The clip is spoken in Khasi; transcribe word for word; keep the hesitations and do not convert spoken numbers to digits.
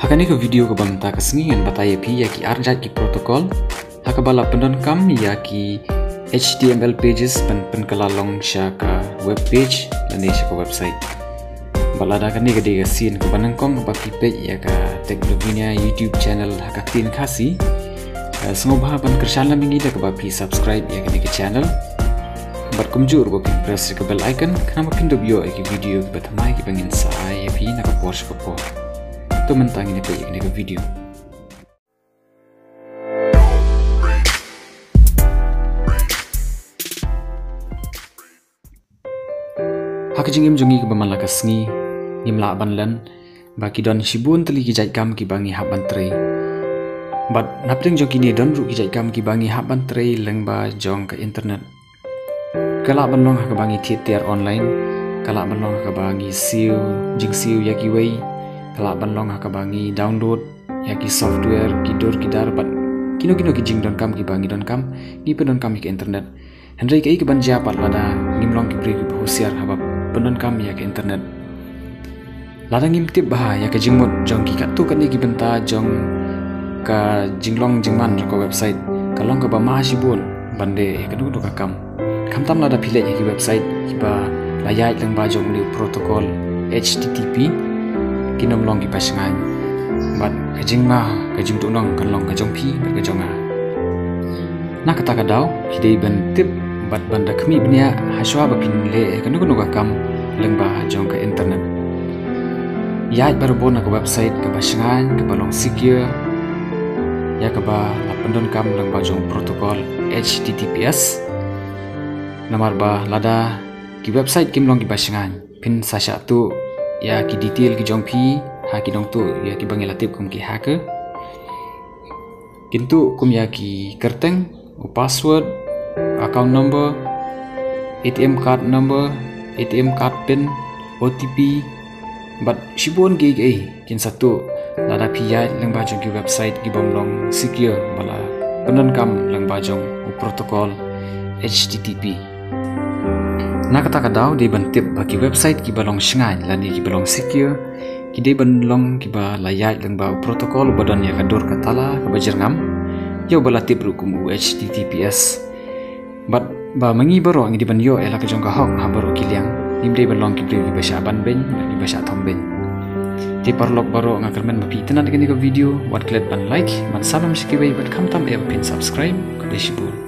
Kane ka video kaba mynta ka sngi ngan batai ïa phi ïa ki arjait ki protocol ha kaba la pyndonkam ïa ki H T M L pages ban pynkylla long sha ka web page lane sha ka website. Bad lada kane ka dei ka sien kaba nyngkong kaba phi peit ïa ka Tech Lavinia YouTube channel ha ka ktien Khasi, eh, sngewbha ban kyrshan lem ïa ngi da kaba phi subscribe ïa kane ka channel. Bad kumjuh ruh ba phin press ïa ka bell icon khnang ba phin dup ïoh ïa ki video kiba thymmai kiba ngin sa ai ïa phi na ka por sha ka por. To mynta ngin ïa peit ïa kane ka video. Ha ka jingim jong ngi kaba man la ka sngi, ngim lah ban len ba ki don shibun tylli ki jait kam kiba ngi hap ban trei. Bad napdeng jong kine don ruh ki jait kam kiba ngi hap ban trei lyngba jong ka internet. Ka lah ban long ha kaba ngi thied tiar online, ka lah ban long ha kaba ngi siew, jingsiew ïa kiwei, ka lah ban long ha kaba ngi download ïa ki software, ki dur ki dar bad kino kino ki jingdonkam kiba ngi donkam, ngi pyndonkam ïa ka internet. Hynrei kaei kaban jia pat lada ngim long ki briew kiba husiar haba pyndonkam ïa ka internet. Lada ngim tip bha ïa ka jingmut jong ki katto katne ki bynta jong ka jinglong jingman jong ka website, ka long kaba ma shibun ban leh ïa kano kano ka kam. Khamtam lada phi leit ïa ki website kiba la ïaid lyngba jong une u protocol H T T P, kin ym long kiba shngaiñ. Bad ka jingma, ka jingduhnong kan long ka jong phi bad ka jong nga. Na kata ka daw phi dei ban tip bad ban da khmih bniah hashwa ba phin leh ïa kano kano ka kam lyngba jong ka internet. Ïaid barabor na ka website kaba shngaiñ, kaba long secure, ïa kaba la pyndonkam lyngba jong u protocol H T T P S. Namar ba lada ki website kim long kiba shngaiñ, phin sa shah tuh ïa ki detail ki jong phi ha ki nongtuh ïa kiba ngi la tip kum ki hacker. Kin tuh kum ïa ki kyrteng, u password, account number, A T M card number, A T M card pin, O T P, bad shibun kiei kiei kin sa tuh lada phi ïaid lyngba jong ki website kibym long secure ba la pyndonkam lyngba jong u protocol H T T P. Na kata ka daw dei ban tip ba ki website kiba long shngaiñ lane kiba long secure ki dei ban long kiba la ïaid lyngba u protocol uba don ïa ka dur ka tala kaba jyrngam, ïa uba la tip ruh kum u H T T P S. Bad ba ma ngi baroh ngi dei ban ïoh ïa la ka jong ka hok ha baroh ki liang, ngim dei ban long ki briew kiba shah ban beiñ bad kiba shah thom beiñ. Te paralok baroh, nga kyrmen ba phi itynnad ïa kane ka video, wat klet ban like, ban sa lam sha kiwei bad khamtam eh ba phin subscribe. Khublei shibun.